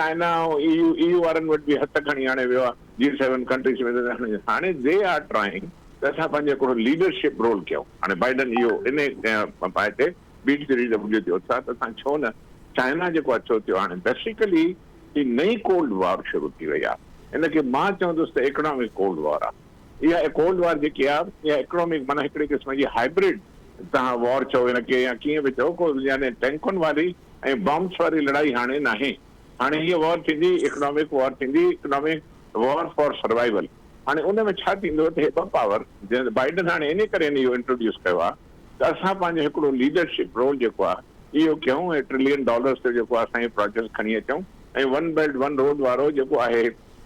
[SPEAKER 4] چائنا ۽ اي يو اي يو وارن وٽ به هٿ کڻي هاڻي ويو آ جي سيون ڪنٽريز ۾ ته هاڻي هاڻي they are trying ته اسان پنهنجو هڪڙو ليڊرشپ رول ڪيون. هاڻي بائيڊن اهو انهي پائي تي بي ٿري ڊبليو تي اٿيو آ ته اسان ڇو نه چائنا جيڪو اڇو ٿيو هاڻي بيسيڪلي هي نئين ڪولڊ وار شروع ٿي وئي آ ان کي مان چوندس ته اڪنامڪ ڪولڊ وار آ اها ڪولڊ وار جيڪي آ اها اڪنامڪ معنيٰ هڪڙي قسم جي هائبرڊ توهان وار چئو ان کي يا ڪيئن به چئو ڪو يعني ٽينڪن واري ۽ بامس واري لڙائي هاڻي ناهي هاڻي هيء وار ٿيندي اڪنامڪ وار ٿيندي اڪنامڪ وار فار سروائيول هاڻي ان ۾ ڇا ٿيندو ته هي ٻه پاور جنهن بائيڊن هاڻي انهي ڪري هن اهو انٽروڊيوس ڪيو آ ته اسان پنهنجو هڪڙو ليڊرشپ رول جيڪو آ اهو ڪيون ۽ ٽرلين ڊالرز جو جيڪو اسان هي پراجيڪٽس کڻي اچون ۽ ون بيلٽ ون روڊ وارو جيڪو آهي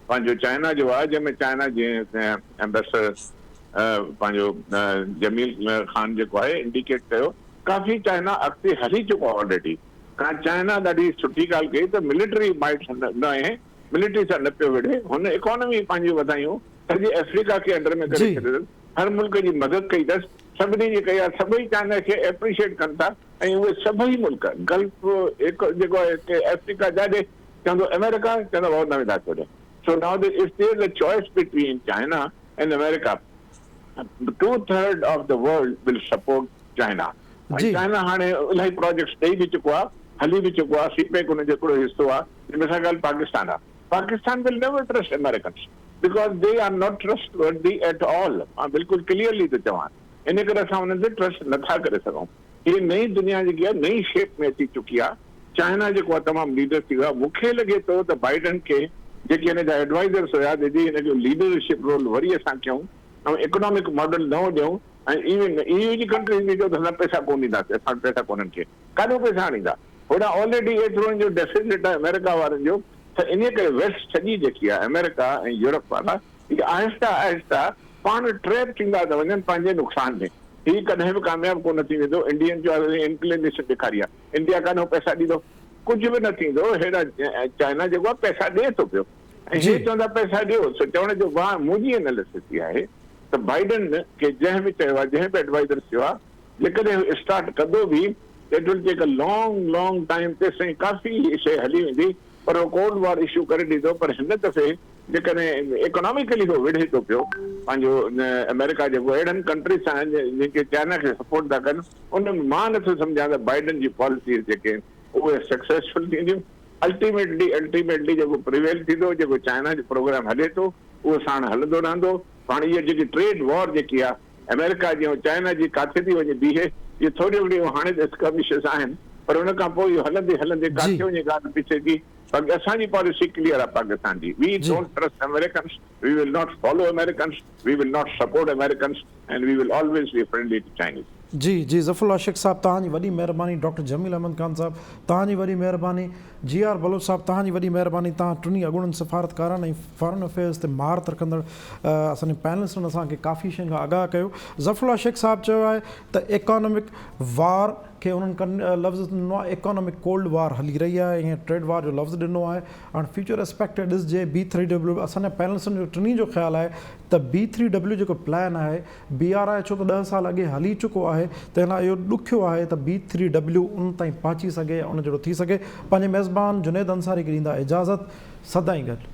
[SPEAKER 4] پنهنجو چائنا جو آهي جنهن ۾ چائنا جي ايمبيسڊر پنهنجو جميل خان جيڪو آهي انڊيڪيٽ ڪيو ڪافي چائنا اڳتي هلي چڪو آهي آلريڊي ڪا چائنا ڏاڍي سٺي ڳالهه ڪئي ته ملٽري مائٽ نه آهي ملٽري سان نه پيو وڙهي هن اڪانومي پنهنجي وڌايون سڄي افريقا کي انڊر ۾ ڪري ڇڏيو اٿس هر ملڪ جي مدد ڪئي اٿس سڀني جي ڪئي آهي سڀئي چائنا کي ايپريشيٽ ڪن ٿا ۽ اهي سڀئي ملڪ گلف جيڪو آهي آفريڪا جاڏي چوندو آمريڪا چوندو ڀائو نه وينداسين هوڏي so now the if there is a choice between China and America two third of the world will support China ۽ China هاڻي الاهي پراجيڪٽس ڏئي به چڪو آهي هلي به چڪو آهي سي پيڪ ان جو هڪڙو حصو آهي جنهن ۾ سان ڳالهه پاڪستان آهي Pakistan will never trust Americans because they are not trustworthy at all مان بلڪل ڪليئرلي ٿو چوان ان ڪري اسان انهن تي ٽرسٽ نٿا ڪري سگهون. هي نئين دنيا جيڪي آهي نئين شيپ ۾ اچي چڪي آهي. چائنا جيڪو آهي تمام ليڊر ٿي ويو آهي. مون کي لڳي ٿو ته بائيڊن کي جيڪي هن جا ايڊوائيزرس هيا ته جي هن جو ليڊر شپ رول وري اسان ڪيون ۽ اڪنامڪ ماڊل نئون ڏيون ۽ ايون اي يو جي ڪنٽريز کي چئو ته اسان پئسا ڪونه ڏينداسين اسان وٽ پئسا ڪونهن کي ڪاڏو پئسا آڻيندا هوڏانهن آلريڊي ايترو هن جو ڊيفيسٽ آهي آمريڪا وارن جو ته انهي ڪري ويسٽ سڄي جيڪي آهي آمريڪا ۽ يورپ وارا اهي آهسته آهسته پاڻ ٽريپ ٿيندا ٿا وڃن پنهنجي نقصان ۾. هي ڪڏهن به ڪامياب ڪونه ٿي ويندو. انڊين جو انڪلينيشن ڏيکاري آهي. انڊيا ڪڏهن پئسا ڏيندو؟ ڪجهه به نه ٿيندو. هيڏا چائنا جيڪو آهي پئسا ڏئي ٿو پيو ۽ هي چوندا پئسا ڏيو. سو چوڻ جو منهنجي اناليسس هي آهي ته بائيڊن کي جنهن به چيو آهي جنهن به ايڊوائزر چيو آهي جيڪڏهن هو اسٽارٽ ڪندو به ته it will take a long long time تيستائين ڪافي هي شيء هلي ويندي پر هو ڪولڊ وار اشو ڪري ڏيندو پر هن دفعي جيڪڏهن اڪناميڪلي هو وڙهي ٿو پيو پنهنجو آمريڪا جيڪو اهڙن ڪنٽريز سان جيڪي چائنا کي سپورٽ ٿا ڪن ان ۾ مان نٿو سمجهان ته بائيڊن جي پاليسيز جيڪي آهن اهي سڪسيسفل ٿينديون الٽيميٽلي الٽيميٽلي جيڪو پريويل ٿيندو جيڪو چائنا جو پروگرام هلي ٿو اهو ساڻ هلندو رهندو هاڻي اها جيڪي ٽريڊ وار جيڪي آهي آمريڪا جي ۽ چائنا جي ڪاٿي ٿي وڃي بيهي، اهي ٿوريون گهڻيون هاڻي ته اسڪرمشز آهن پر ان کان پوء اهو هلندي هلندي ڪاٿي وڃي ڳالهه پڇي ٿي. باقي اسان جي پاليسي ڪليئر آهي پاڪستان جي، we don't trust Americans, we will not follow Americans, we will not support Americans and we will always be friendly to Chinese.
[SPEAKER 1] جي جي ظفر الله شيخ صاحب توهان جي وڏي مهرباني ڊاڪٽر جميل احمد خان صاحب توهان جي وڏي مهرباني جي آر بلوچ صاحب توهان جي وڏي مهرباني توهان ٽنهي اڳوڻن سفارتڪارن ۽ فارن افيئرز تي مهارت رکندڙ اسان جي پينلسٽن اسان کي ڪافي شين کان آگاهه ڪيو. ظفر الله شيخ صاحب چيو آهي ته ايڪانومڪ وار کي انهن ڪن لفظ ڏنو آهي ايڪانومڪ ڪولڊ وار هلي رهي آهي ۽ ٽريڊ وار جو لفظ ڏنو آهي هاڻ فيوچر اسپيڪٽ ڏسجي بي ٿري ڊبليو اسان جا پينلسٽن جو ٽنهي جو خيال آهي ته بي ٿري ڊبليو جيڪو پلان آهي بي آر I ڇو ته ڏهه سال اڳي هلي چڪو آهي تنهن لاء اهو ڏکيو آهي ته بي ٿري ڊبليو ان تائين پهچي سگهي يا ان جهڙو ٿي سگهي. پنهنجي ميزبان جنيد انصاري کي ڏيندا اجازت. سدائين گڏ.